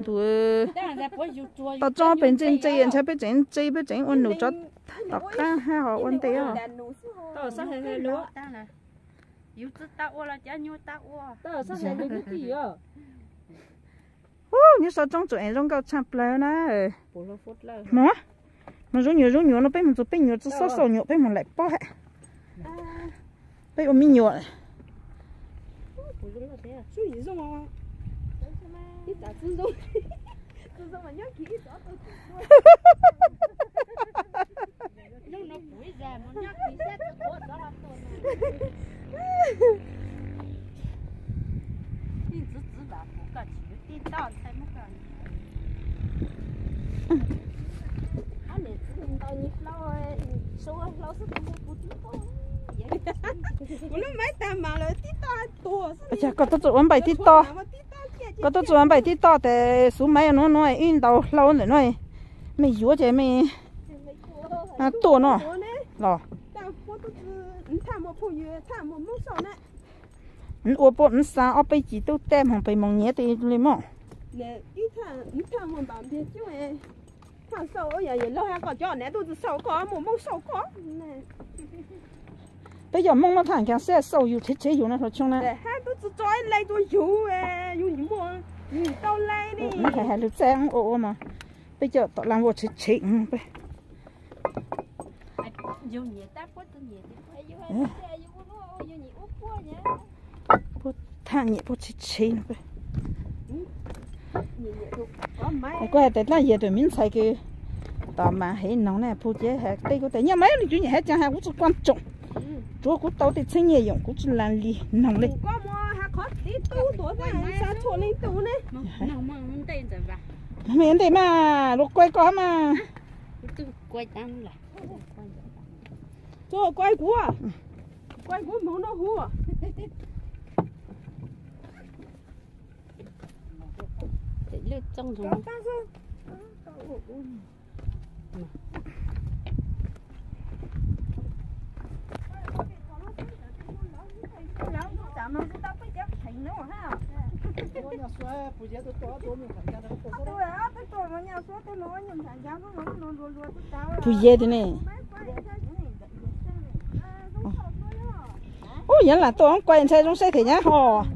Ntuj, tau tso pem ntse ntse ntshai peb tseem ntse peb tseem ua num tso tom qab hab ho ua ntej os. Ub, nyob so tsoob tsuas es zoo nkauj tshaj plaws na. Hmo, hmo zoo nyuam zoo nyuam no peb mus txug peb nyuam tsi xob xauj nyuam peb mus laim pob hab. Peb ua me nyuam. Ua cas koj tuaj txug ua npaim tib toj, koj tuaj txug ua npaim tib toj tes xuv maiv nuav nuav ib ntaus hlau ntawm nuav, mej yuav ces mej tuaj no los. Ua puab xa ob peb cim tub tej moog pem moos nyiav tej li mog. Peb cov Moob no thaam nkaag xab xauj yug tshev tshev yug no hlo tshooj na. Hais lug txaij ua ua mas peb cov tom laj vuag tshev tshev. Puab thaam nyiam puab tshev tshev no. Kuv has tas dlaab yog tug miv ntxhais kws tom mas hev noog na, puj ciav has tej kuv tas nyaj mas lug cuv nyam hab caag has kuv tsi kuaj tsoom, tsuav kuv tau tej txheeb nyaj yoom kuv tsi lug li noog le. Mej ua ntej mas luag kuaj koj hab mas. Puj yeg twg ne? Ub, yog lam tuaj kuaj ntshai zoo saib them nyab hos.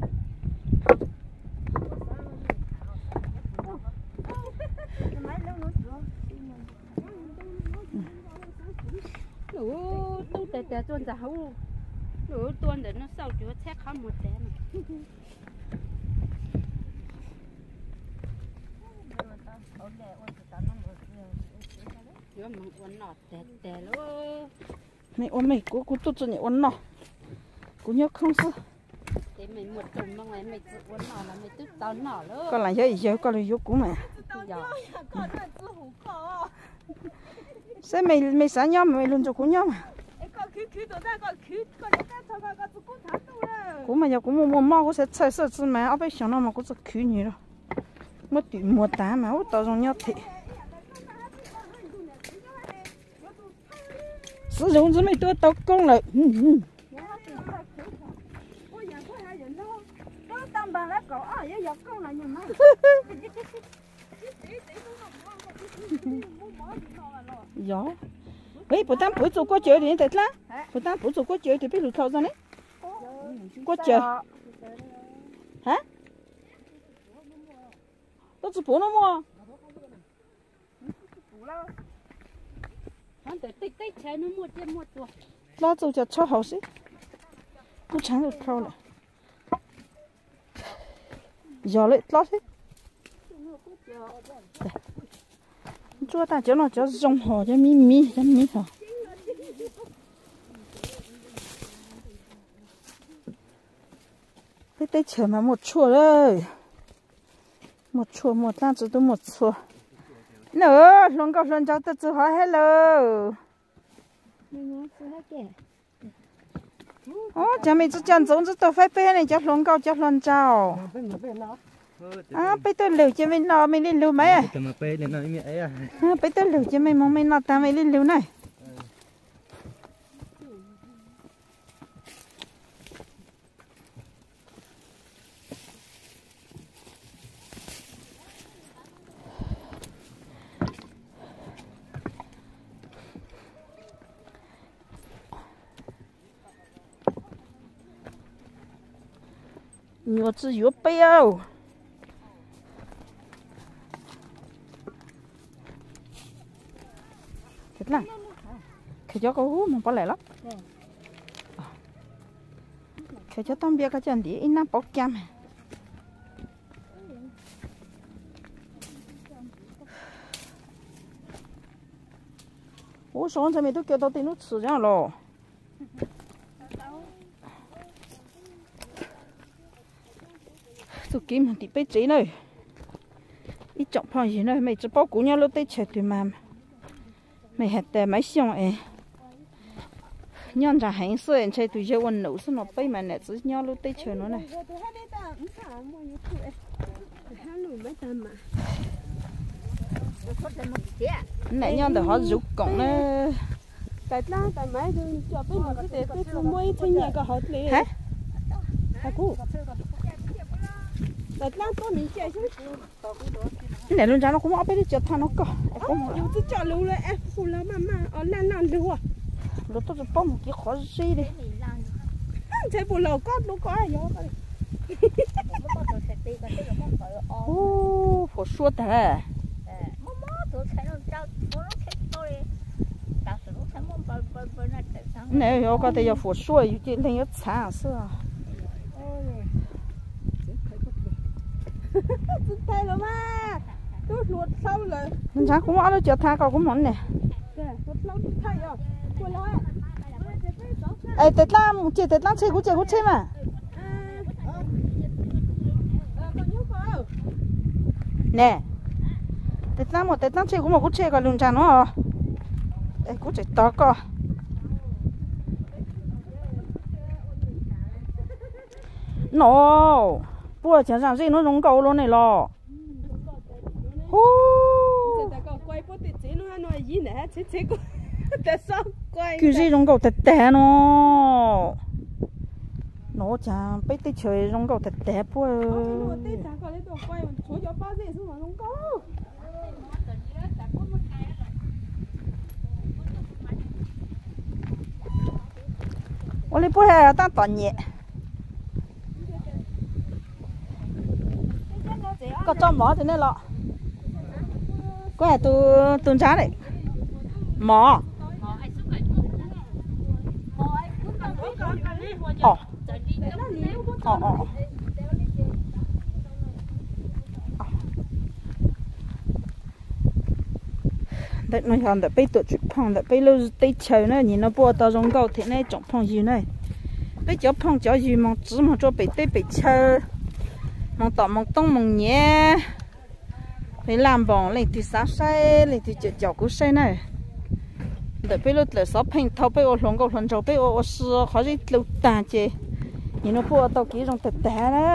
Lub tub tas tas tuaj ntxag hauv, lub tua ntawm no xauj cuav txhab qhov muag tas no. Yuav moog ua noj tag tag lauj. Mej ua mej, kuv kuv tub tsi nyiam ua noj, kuv nyob khoob xwb. Koj lam yog yawg koj lug yuav kuv mas. Saib mej xav nyob mas mej lug nrug kuv nyob mas. Kuv mas yog kuv muaj muaj mob kuv txhaj txhawj xwb mas ob peb xyoos no mas kuv tsi khwv nwg lawm. Muab twm muag tas mas ub tau zoo nyob them. Xwv zoo ntxwv mej tuaj tau koob lawm. Yog, puas taab puv txug kuaj cawv tim ne tes dlaab? Puas taab puv txug kuaj cawv tim peb lug dlhau txog ne? Kuaj cawv. Ha? Tuaj tsi puv nuav muaj. Dlob txuj cov tshuaj haus xwb, kuj tshav ntuj dhau lawm. Yog lawm dlob xwb. Ntsuab tag cov no cov zoo hos cov miv miv cov miv hos. Peb teb chaws mas muaj tshuaj lawm. Muaj tshuaj muaj dlaab tsi tub muaj txhua. Na, hluas nkauj hluas nraug tuaj txug hov hab lawm. Ub, cov mej tsi coj ntxuv ntxub tuaj faib peb ne, cov hluas nkauj cov hluas nraug. Peb tuaj lug ces mej noj mej li lug mas. Peb tuaj lug ces mej moog mej noj taag mej li lug na. Nyuas tsi yuav peb. Khaws cov koj moog pov lawm los? Khaws cov toj npias koj coj ntim ib nab pov kag mas. Ub, sau ntshai mej tub kiag tau tej nub txhum zog los. Txuj kev moog tim peb tsev na. Ib tsoom phooj ywg na, mej tsi paub kuv nyob lub teb chaws twg mas mej has tas Maiv Xyooj es nyob nraag heev xwb, ntshai tus yawg ua num xwb no, peb mas nam txiv nyob lub teb chaws no na. Nam nyob ntawm hov zuv koom na. Nam lug ntsav no kuv muab ob peb lub cov thaaj no koj. Luag tuaj tsi paub moog kev qhov zeb li. Ub, fuav suab tag. Nam, koj tas yog fuav suab yus cia leeg yuav txhav xwb. Ntsav kuv muab ob lub cov thaaj koj kuv moog ne. Es tes dlaab mus ces tes dlaab tsheb kuv ces kuv tsheb mas. Ne, tes dlaab mus tes dlaab tsheb kuv mus kuv tsheb koj lug ntsav no. Es kuv tseem tos koj. No, puab cov zaaj zeb nuav zoo nkauj lug ne los. Hu, kws zeb zoo nkauj tag tag no. No cas peb teb chaws zoo nkauj tag tag puab. Ua li puab has tab tom nyem. Koj tso mov rau nej los. Kuv has tus ntsav ne, mov. Ntawm no yog ntawm peb tuam tswm phooj ntawm peb lub teb chaws na, nyem no puab ua tau zoo nkauj thiab ne tsoom phooj ywg na. Peb cov phooj cov ywg moog tsiv moog rua pem teb pem chaw, moog tom moog toob moog nyiav, peb laj npoos leej twg xav saib leej twg caum caum kuv saib na. Ntawm peb lub dlawm xov pheej thaum peb ua hluas nkauj hluas nraug peb ua ua si qhov zeb dlua tag ces nyem no puab ua tau kev zoo tag tag na.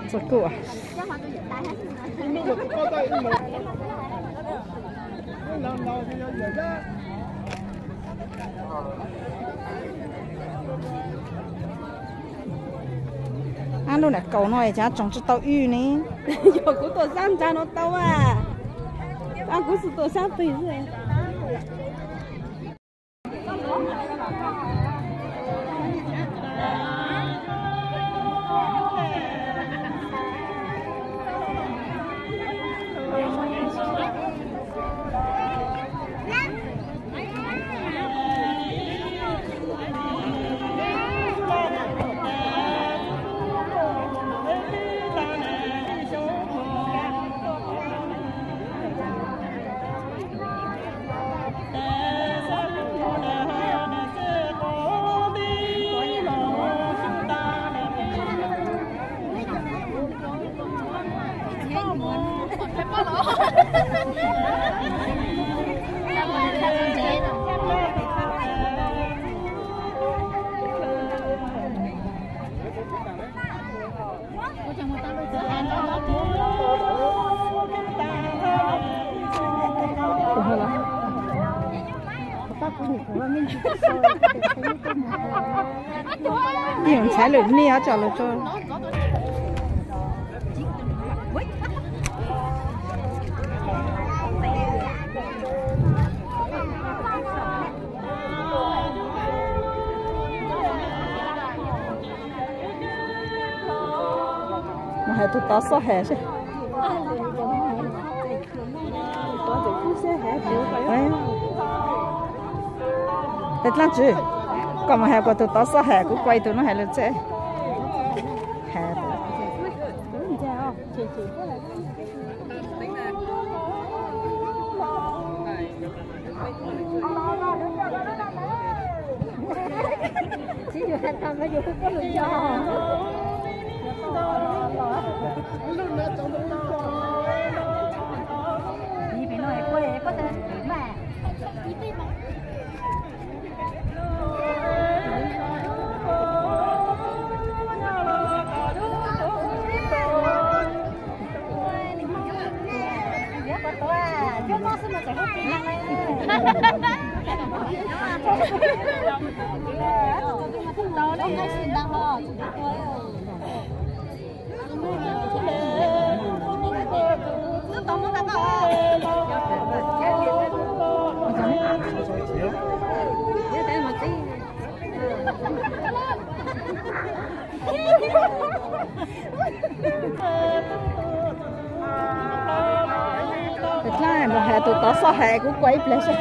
Txog kuj. Ab, lub nam kaus no cas tsoom tsis tau wb ne. Yog kuv tuaj sab ntsa no tau a. Ab, kuv xub tuaj sab pem xwb. Yeej ntxhais lwm niaj tso lawm tso. Mus hais tus tod xob hais seb. Peb dlaab tsi, koj mus hais kuas tus tod xob hais, kuv kuas ib tug no hais lus txij. Tus tod xob hais, kuv kuas ib pliag seb.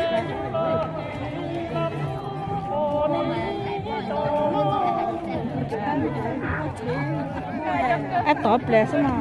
Ab, tod pliag xwb no.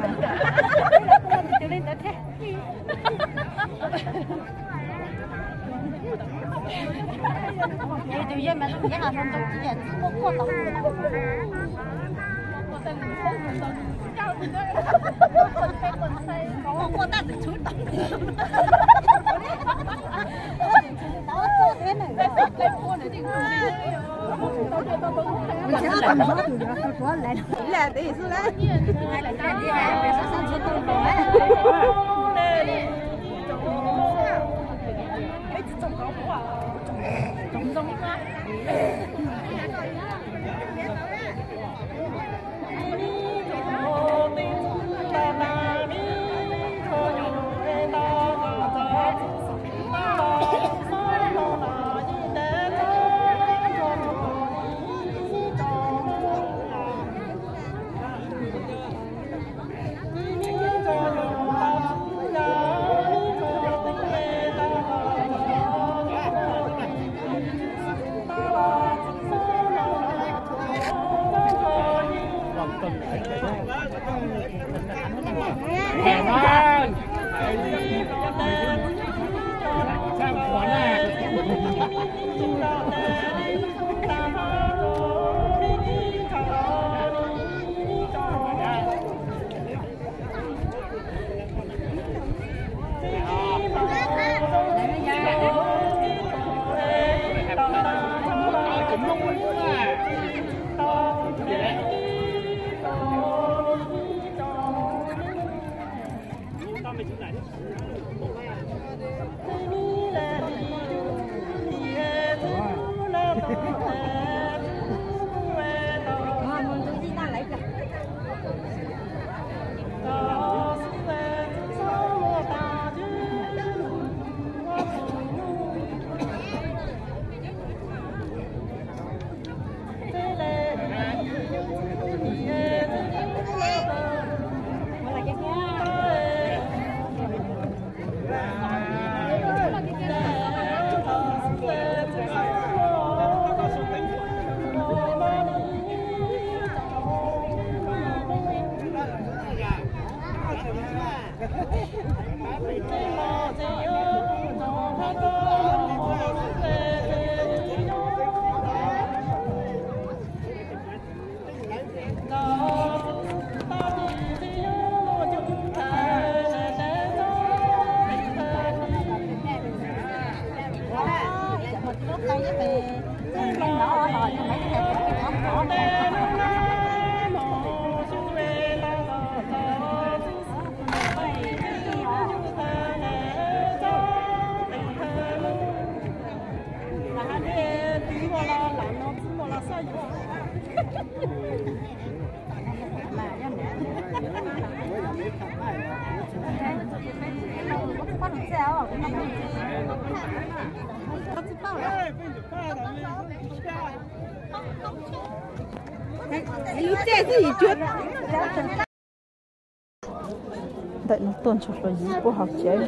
Ntawm no tuaj ntshua hluas yim puab haus cawv.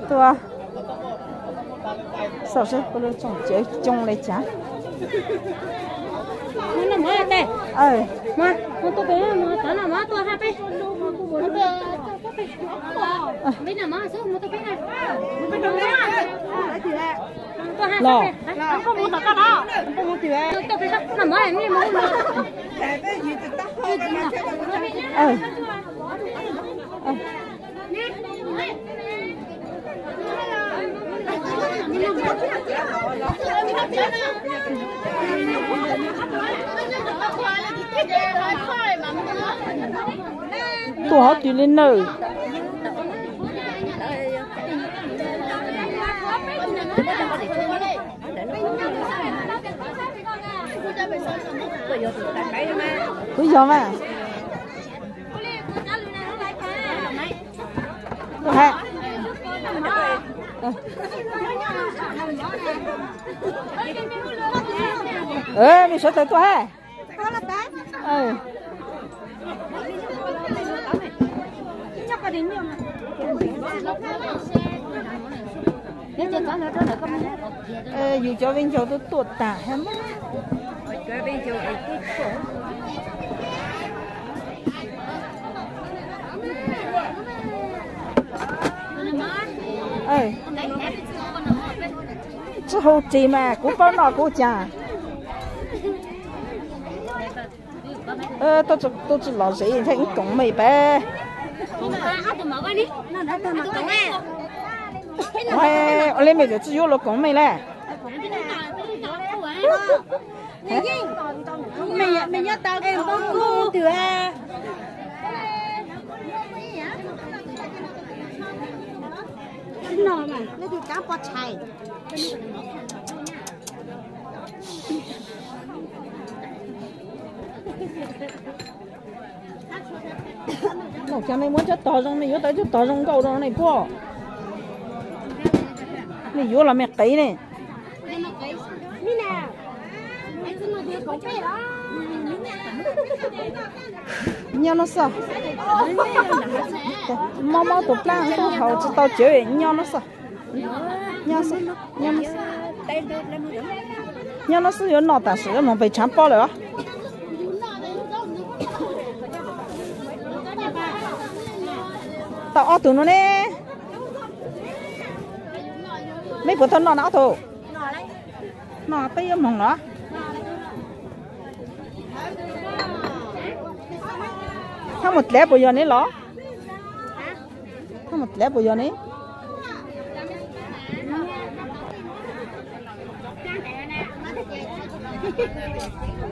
Tuaj, saib seb puab lub rooj cawv coob li cas. Los. Tuaj hov twg li nawb. Kuv yog mas. Mej sawv daws tuaj hab. Yus cov viv ncaus twb tuaj tag hab. Tsi hu ris mas kuv paub noj kuv cas. Tuaj tsi los zes ntshai ib koom mej pab. Ua li mej tsi yuav luag koom mej le. Ua cas mej muab cov tog zoo, mej yuav tau cov tog zoo nkauj rau nej puab. Mej yuav los mej qiv ne. Nyob no xwb. Mob mob tus plab tuaj haus tsi tau cawv, nyob no xwb. Nyob no xwb yuav noj tam sim yuav moog pem tshaav pob lawm os. Tau ob tug no ne. Mej puas tau noj na ob tug? No peb yuav moog los. Thaj mus dlav puas yog ne los? Thaj mus dlav puas yog ne?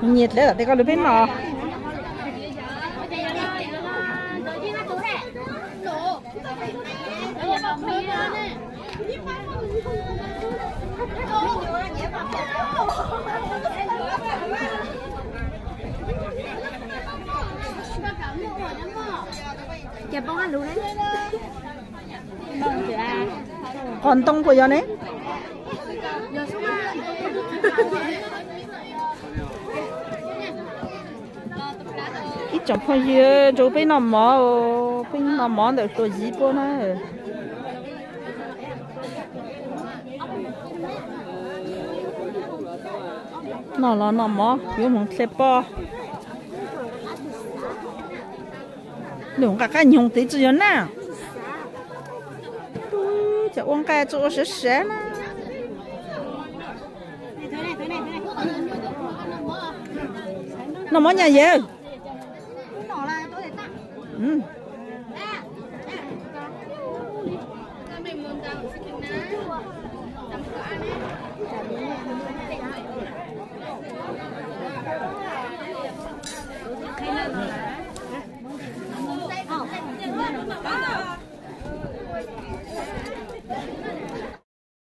Nyias dlav tam tes koj lug peb noj. Qos ntoo puas yog ne? Ib tsoom phooj ywg, nrog peb noj mov, peb noj mov ntawm hluas Yiv puab na. Noj los noj mov, yuav moog dle poj. Nws nqa qab nyoog tiv tsi yog na. Cas ua nqaij tsi ua sav sav na. Noj mov nyaj yawg.